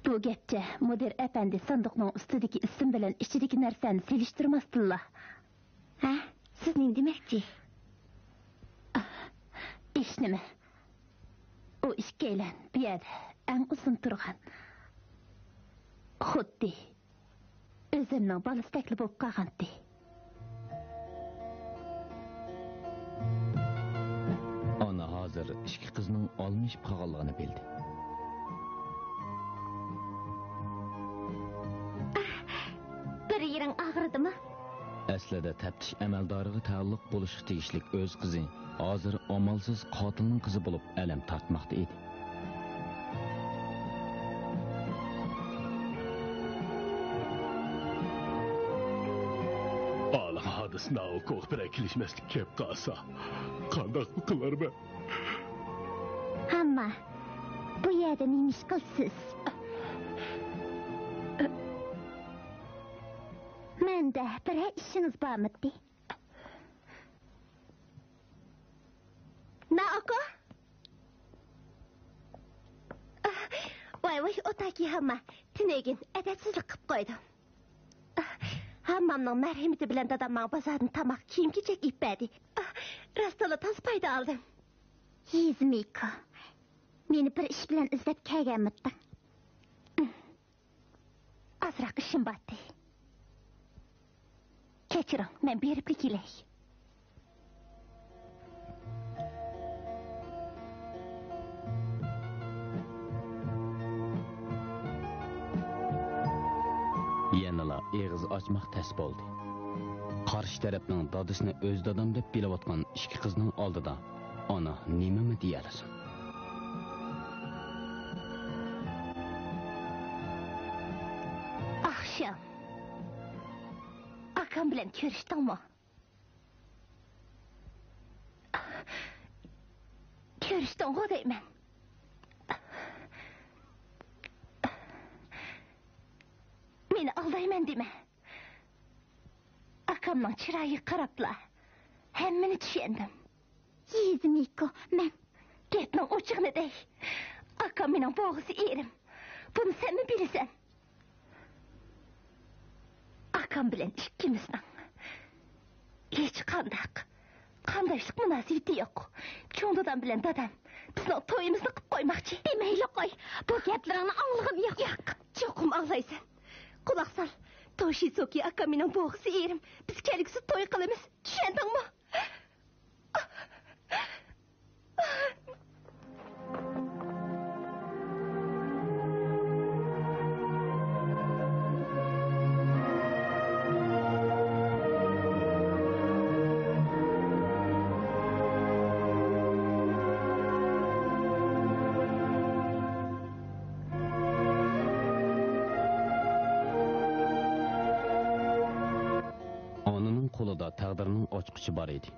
بۇ گەپچە مۇدىر ئەپەندى ساندۇقنىڭ ئۈستىدىكى ئىسىم بىلەن ئىچىدىكى نەرسىنى سېلىشتۇرماستىنلا. ھە؟ سىز نېمە دېمەكچى؟ ئىش نېمە؟ ئۇ ئىككىيلەن بۇ يەردە ئەڭ ئۇزۇن تۇرغان. خۇددى ئۆزۈمنىڭ بالىسىدەكلا بولۇپ قالغانتى. ئانا ھازىر ئىككى قىزنىڭ ئالمىشىپ قالغانلىقىنى بىلدى. بىر يېرىڭ ئاغرىدىمۇ؟ ئەسلىدە تەپتىش ئەمەلدارىغا تەئەللۇق بولۇشقا تېگىشلىك ئۆز قىزى ھازىر ئامالسىز قاتىلنىڭ قىزى بولۇپ ئەلەم تارتماقتا ئىدى. ئالىم ھادىس نائوكوغا بىرەر كېلىشمەسلىك كەپ قالسا، قانداق قىلارمەن؟ ھامما، بۇ يەردە نېمە ئىش قىلىسىز؟ مەندە بىرەر ئىشىڭىز بارمىدى؟ نائوكو؟ ۋاي، ۋاي، ئوتاكى ھامما، تۈنۈگۈن ئەدەپسىزلىك قىپ قويدۇم. ھاممامنىڭ مەرھىمىتى بىلەن دادام ماڭا بازاردىن تاماق، كىيىم-كېچەك ئېلىپ بەردى. راستلا تازا پايدا ئالدىم. يىزمىكو، مېنى بىر ئىش بىلەن ئىزدەپ كەلگەنمىتىڭ؟ ئازراق ئىشىم بارتى. كەچۈرۈڭ، مەن بېرىپلا كېلەي. يەنىلا ئېغىز ئاچماق تەس بولدى. قارشى تەرەپنىڭ دادىسىنى ئۆز دادام دەپ بىلىۋاتقان ئىككى قىزنىڭ ئالدىدا ئانا نېمىمۇ دېيەلىسۇن؟ ئاخشام ئاكام بىلەن كۆرۈشتۈڭمۇ؟ كۆرۈشتۈڭغۇ دەيمەن. مېنى ئالدايمەن دېمە. ئاكامنىڭ چىرايىغا قاراپلا ھەممىنى چۈشەندىم. يىزمىكو، مەن گەپنىڭ ئوچۇقىنى دەي. ئاكام مېنىڭ بوغۇزى ئېرىم. بۇنى سەنمۇ بىلىسەن. ئاكام بىلەن ئىككىمىزنىڭ ھېچقانداق قانداشلىق مۇناسىۋىتى يوق. چوڭ دادام بىلەن دادام بىزنىڭ تويىمىزنى قىپ قويماقچى. دېمەيلا قوي، بۇ گەپلىرىڭنى ئاڭلىغۇم يوق. ياق، چوقۇم ئاڭلايسەن. قۇلاق سال، توشىزۇكى ئاكام مېنىڭ بوغۇزى ئېرىم. بىز كەلگۈسىدە توي قىلىمىز. چۈشەندىڭمۇ؟ ئانىنىڭ قولىدا تەقدىرنىڭ ئاچقۇچى بار ئىدى.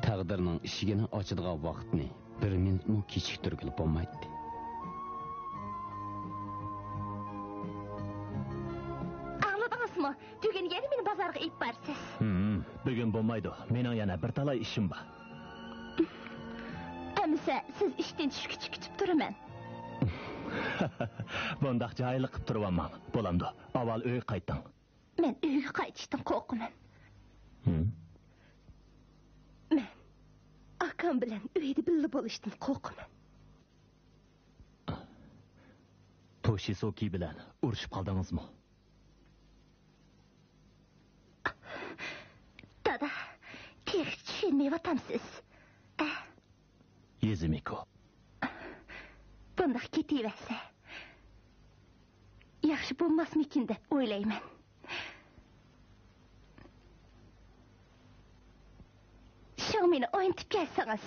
تەقدىرنىڭ ئىشىكىنى ئاچىدىغان ۋاقىتنى بىر مىنۇتمۇ كېچىكتۈرگىلى بولمايتتى. بۈگۈن بولمايدۇ، مېنىڭ يەنە بىر تالاي ئىشىم بار. ئەمىسە، سىز ئىشتىن چۈشكىچە كۈتۈپ تۇرىمەن. بۇنداق جاھىللىق قىلىپ تۇرۇۋالماڭ، بولامدۇ؟ ئاۋۋال ئۆيگە قايتىڭ. مەن ئۆيگە قايتىشتىن قورقىمەن. ھىم؟ مەن ئاكام بىلەن ئۆيدە بىللە بولۇشتىن قورقىمەن. توشىسۇكى بىلەن ئۇرۇشۇپ قالدىڭىزمۇ؟ دادا، تېخىچە چۈشەنمەيۋاتامسىز؟ ئە؟ يېزىمىكو. بۇنداق كېتىۋەرسە، ياخشى بولماسمىكىن دەپ ئويلايمەن. شۇڭا مېنى ئوينىتىپ كەلسىڭىز،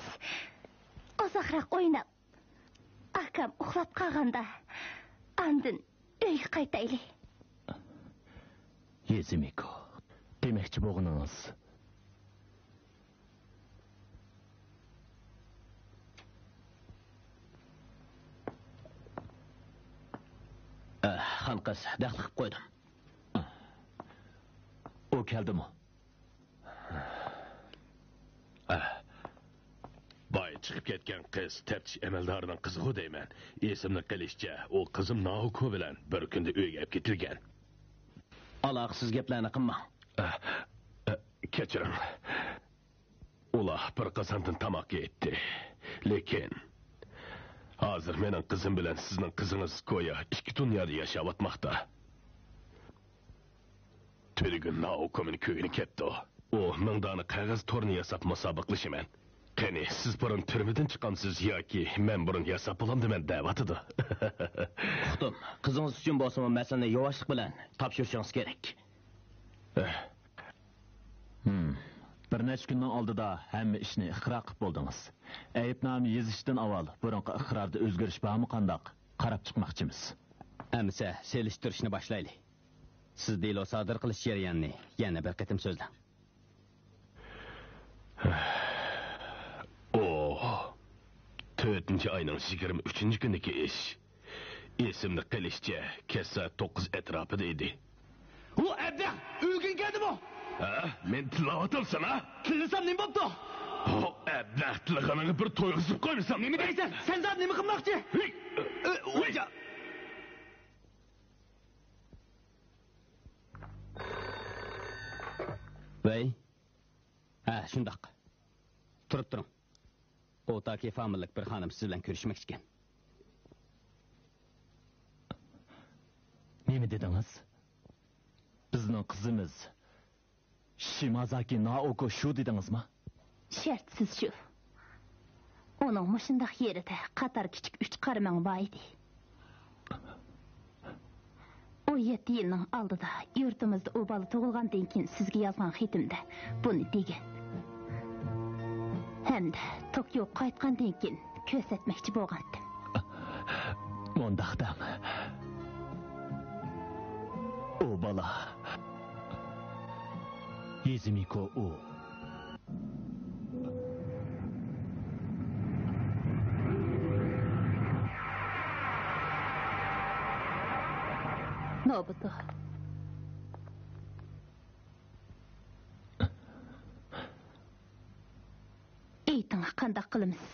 ئۇزاقراق ئويناپ، ئاكام ئۇخلاپ قالغاندا، ئاندىن ئۆيگە قايتايلى. يېزىمىكو، دېمەكچى بولغىنىڭىز؟ ئە، خانقىز، دەخلى قىلىپ قويدۇم. ئۇ كەلدىمۇ؟ ئە، بايا چىقىپ كەتكەن قىز تەپتىش ئەمەلدارىنىڭ قىزىغۇ دەيمەن. ئېسىمدە قېلىشىچە، ئۇ قىزىم نائوكو بىلەن بىر كۈندە ئۆيگە ئەپ كېتىلگەن. ئالاقىسىز گەپلەرنى قىلماڭ. ئە، ئە، كەچۈرۈڭ. ئۇلار بىر قازاندىن تاماق يەيتتى. لېكىن ھازىر مېنىڭ قىزىم بىلەن سىزنىڭ قىزىڭىز گويا ئىككى دۇنيادا ياشاۋاتماقتا. تۈنۈگۈن نائوكو مېنى كۆرگىلى كەپتۇ. ئۇ مىڭ دانە قەغەز تورنى ياساپ مۇسابىقىلىشىمەن. قېنى، سىز بۇرۇن تۈرمىدىن چىقامسىز ياكى مەن بۇرۇن ياساپ بولامدىمەن دەۋاتىدۇ. ئۇقتۇم. قىزىڭىز ئۈچۈن بولسىمۇ مەسىلىنى ياۋاشلىق بىلەن تاپشۇرۇشىڭىز كېرەك. ئەھ. ھىم. بىر نەچچە كۈننىڭ ئالدىدا ھەممە ئىشنى ئىقرار قىلىپ بولدىڭىز. ئەيىبنامە يېزىشتىن ئاۋۋال بۇرۇنقى ئىقراردا ئۆزگىرىش بارمۇ قانداق؟ قاراپ چىقماقچىمىز. ئەمىسە، سېلىشتۇرۇشنى باشلايلى. سىز دېلو سادىر قىلىش جەريانىنى يەنە بىر قېتىم سۆزلەڭ. ئۇ تۆتىنچى ئاينىڭ يىگىرمە ئۈچىنچى كۈنىدىكى ئىش. ئېسىمدە قېلىشىچە، كەچ سائەت توققۇز ئەتراپىدا ئىدى. ئۇ ئەبلەخ ئۆلگىلى كەلدىمۇ؟ ھە؟ مېنى تىللاۋاتامسەن، ھە؟ تىللىسام نېمە بوپتۇ؟ ئۇ ئەبلەخ تىللىغىنىڭنى بىر تويغۇزۇپ قويمىسام. نېمە دەيسەن؟ سەن زادى نېمە قىلماقچى؟ ھېي! ئۆ، ئۆ، ئۆ، ۋەي. ھە، شۇنداق. تۇرۇپ تۇرۇڭ. ئوتاكى فامىلىلىك بىر خانىم سىز بىلەن كۆرۈشمەكچىكەن. نېمە دېدىڭىز؟ بىزنىڭ قىزىمىز شىمازاكى نائوكو شۇ دېدىڭىزمۇ؟ شەرتسىز شۇ. ئۇنىڭ مۇشۇنداق يېرىدە قاتار كىچىك ئۈچ قارمىڭى بار ئىدى. ئون يەتتە يىلنىڭ ئالدىدا يۇرتىمىزدا ئۇ بالا تۇغۇلغاندىن كېيىن سىزگە يازغان خېتىمدە بۇنى دېگەن. ھەمدە توكيوغا قايتقاندىن كېيىن كۆرسەتمەكچى بولغانتىم. مۇنداق دەڭ. ئۇ بالا. يېزىمىكو ئۇ. نوبۇتو. ئېيتىڭ، قانداق قىلىمىز؟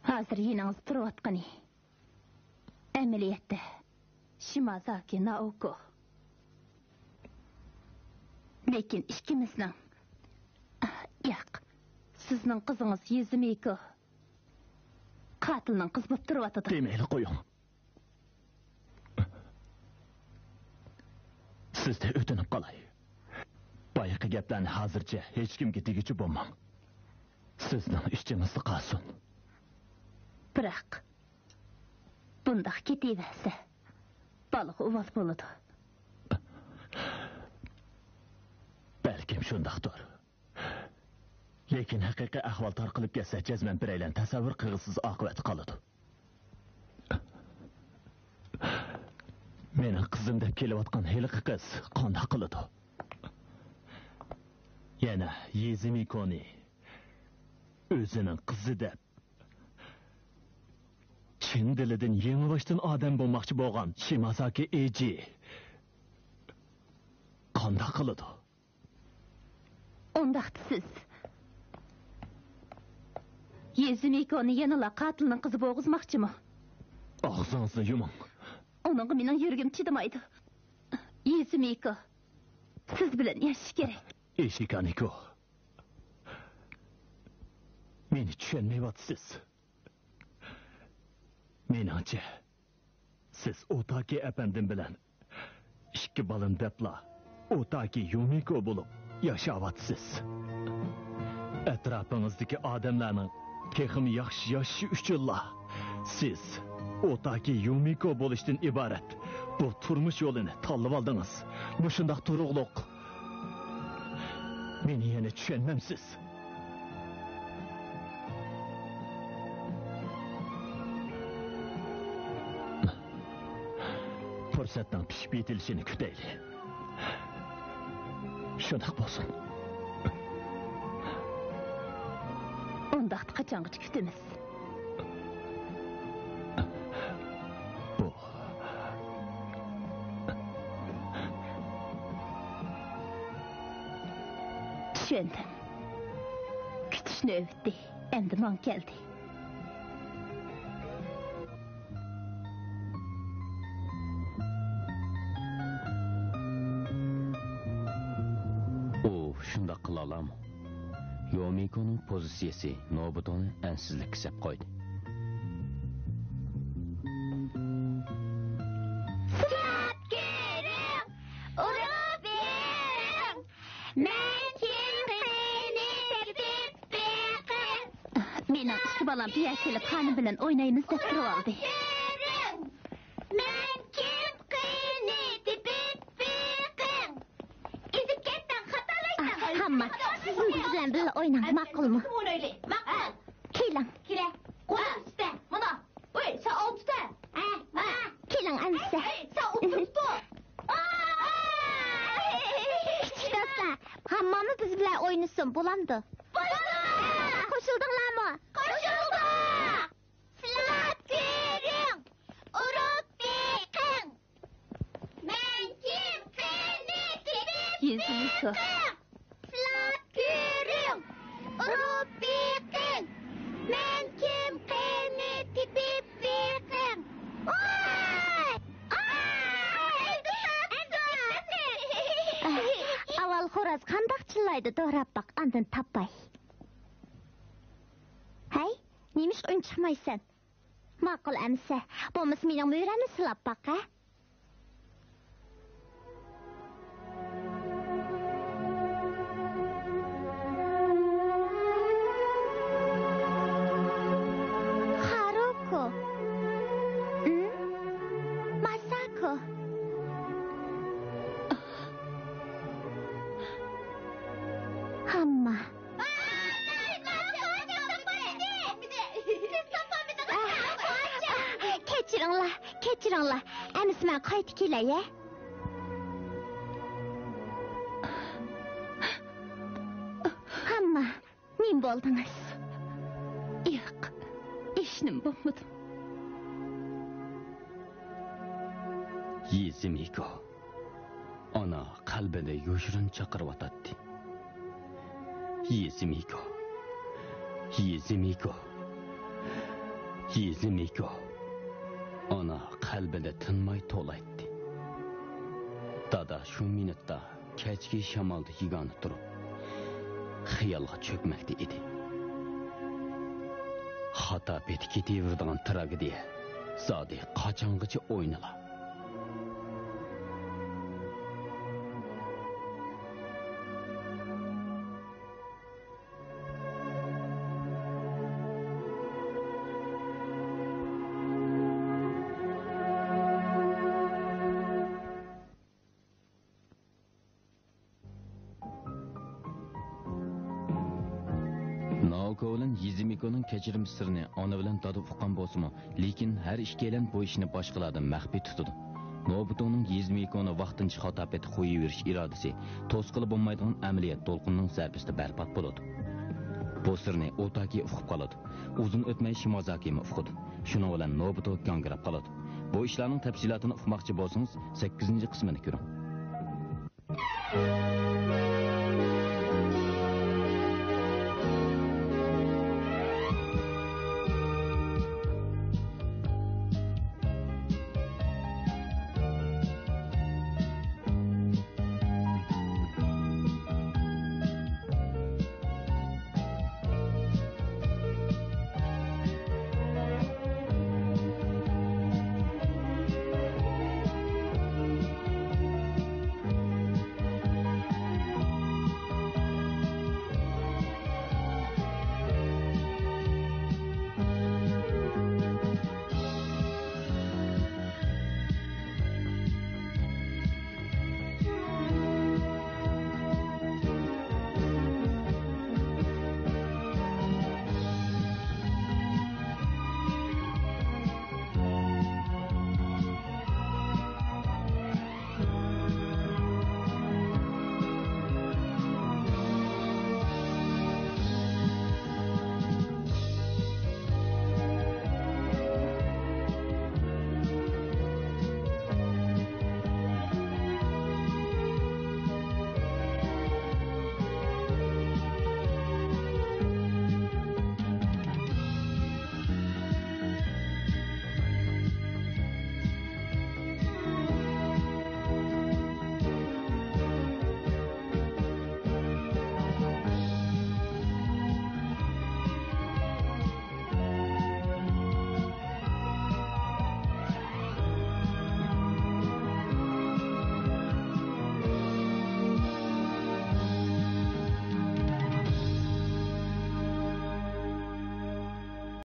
ھازىر يېنىڭىزدا تۇرۇۋاتقىنى ئەمەلىيەتتە شىمازاكى نائوكو. لېكىن ئىككىمىزنىڭ، ياق، سىزنىڭ قىزىڭىز يېزىمىكو قاتىلنىڭ قىزى بولۇپ تۇرۇۋاتىدۇ. دېمەيلى قويۇڭ. سىزدىن ئۆتۈنۈپ قالاي. بايىقى گەپلەرنى ھازىرچە ھېچكىمگە دېگۈچى بولماڭ. سىزنىڭ ئىچىڭىزدە قالسۇن. بىراق، بۇنداق كېتىۋەرسە، بالىغا ئۇۋال بولىدۇ. بەلكىم شۇنداقتۇر. لېكىن ھەقىقىي ئەھۋال تارقىلىپ كەتسە، جەزمەن بىرەيلەن تەسەۋۋۇر قىلغۇسىز ئاقىۋەتكە قالىدۇ. مېنىڭ قىزىم دەپ كېلىۋاتقان ھېلىقى قىز قانداق قىلىدۇ؟ يەنە يېزىمىكونى ئۆزىنىڭ قىزى دەپ چىش ئەسكىن دىلىدىن يېڭىباشتىن ئادەم بولماقچى بولغان شىمازاكى ئېجى قانداق قىلىدۇ؟ ئۇنداقتا سىز يېزۇمىكونى يەنىلا قاتىلنىڭ قىزى بولغۇزماقچىمۇ؟ ئاغزىڭىزنى يۇمۇڭ. ئۇنىڭغا مېنىڭ يۈرىكىم چىدىمايدۇ. يېزۇمىكو سىز بىلەن ياشاش كېرەك. ئىشىكانىكو، مېنى چۈشەنمەيۋاتىسىز. مېنىڭچە، سىز ئوتاكى ئەپەندىم بىلەن ئىككى بالىنى دەپلا ئوتاكى يۇمىكو بولۇپ ياشاۋاتىسىز. ئەتراپىڭىزدىكى ئادەملەرنىڭ تېخىمۇ ياخشى ياشىشى ئۈچۈنلا سىز ئوتاكى يۇمىكو بولۇشتىن ئىبارەت بۇ تۇرمۇش يولىنى تاللىۋالدىڭىز. مۇشۇنداق تۇرۇقلۇق. مېنى يەنە چۈشەنمەمسىز؟ پۇرسەتنىڭ پىشىپ يېتىلىشىنى كۈتەيلى. شۇنداق بولسۇن. ئۇنداقتا قاچانغىچە كۈتىمىز؟ بۇ. چۈشەندىم. كۈتۈش نۆۋىتى ئەمدى ماڭا كەلدى. ئۇ شۇنداق قىلالامۇ؟ يومىكونىڭ پوزىتسىيىسى نوبۇتونى ئەنسىزلىككە سەپ قويدى. سىلاپ كۆرۈڭ، ئۇرۇپ بېرىڭ. مەن كىم قېنى تېپىپ بېقىڭ. مېنىڭ ئىككى بالام بۇ يەرگە كېلىپ خانىم بىلەن ئوينايمىز دەپ تۇرۇۋالدى. كۆرۈڭ. مەن كىم قېنى تېپىپ بېقىڭ. ئېزىپ كەتتىڭ، خاتالايسەن. ئاھ، ھامما، سىزمۇ بىز بىلەن بىللە ئويناڭ، ماقۇلمۇ؟ ئوينايلى. ماقۇل. كېلىڭ. كېلە. قولۇم ئۈستە. مانا. ئوي، سەن ئالدىدا. ھە، مانا. كېلىڭ ئەمىسە. ئەي، سەن ئولتۇرۇپ تۇر. كىچىك دوستلار، ھامماممۇ بىز بىلەن ئوينىسۇن، بولامدۇ؟ بولىدۇ. قوشۇلدۇڭلارمۇ؟ قوشۇلدۇق. سىلاپ كۆرۈڭ، ئۇرۇپ بېقىڭ. مەن كىم قېنى تېپىپ يېزىمىزغا. بېقىڭ. سىلاپ كۆرۈڭ، ئۇرۇپ بېقىڭ. مەن كىم قېنى تېپىپ بېقىڭ. ۋاي! ئاي! ئاۋۋال خوراز قانداق چىللايدۇ، دوراپ باق، ئاندىن تاپاي. ھەي، نېمىشقا ئۈن چىقمايسەن؟ ماقۇل ئەمىسە، بولمىسا مېنىڭ مۈرەمنى سىلاپ باق، ھە؟ خاروكو. ئىم؟ ماساكو. ھامما. كەچۈرۈڭلار، كەچۈرۈڭلار. ئەمىسە مەن قايتا كېلەي، ھە؟ ھامما، نېمە بولدىڭىز؟ ياق، ھېچنېمە بولمىدىم. يېزىمىكو. ئانا قەلبىدە يوشۇرۇن چاقىرىۋاتاتتى. يېزىمىكو. يېزىمىكو. يېزىمىكو. ئانا قەلبىدە تىنماي توۋلايتتى. دادا شۇ مىنۇتتا كەچكى شامالدا يېگانە تۇرۇپ، خىيالغا چۆكمەكتە ئىدى. خاتا پېتى كېتىۋېرىدىغان تراگېدىيە زادى قاچانغىچە ئوينىلا؟ ناوكوۋلىن يېزىمىكونىڭ كەچۈرۈم سىرىنى ئانا بىلەن دادا ئۇققان بولسىمۇ، لېكىن ھەر ئىككىيلەن بۇ ئىشنى باشقىلاردىن مەخپىي تۇتىدۇ. نوبۇتونىڭ يېزىمىكونى ۋاقتىنچە خاتا پېتى قويۇۋېرىش ئىرادىسى توسقىلى بولمايدىغان ئەمەلىيەت دولقۇنىنىڭ زەربىسىدە بەربات بولىدۇ. بۇ سىرنى ئوتاكى ئۇقۇپ قالىدۇ. ئۇزۇن ئۆتمەي شىمازاكىمۇ ئۇقىدۇ. شۇنىڭ بىلەن نوبۇتو گاڭگىراپ قالىدۇ. بۇ ئىشلارنىڭ تەپسىلاتىنى ئۇقماقچى بولسىڭىز، سەككىزىنچى قىسمىنى كۆرۈڭ.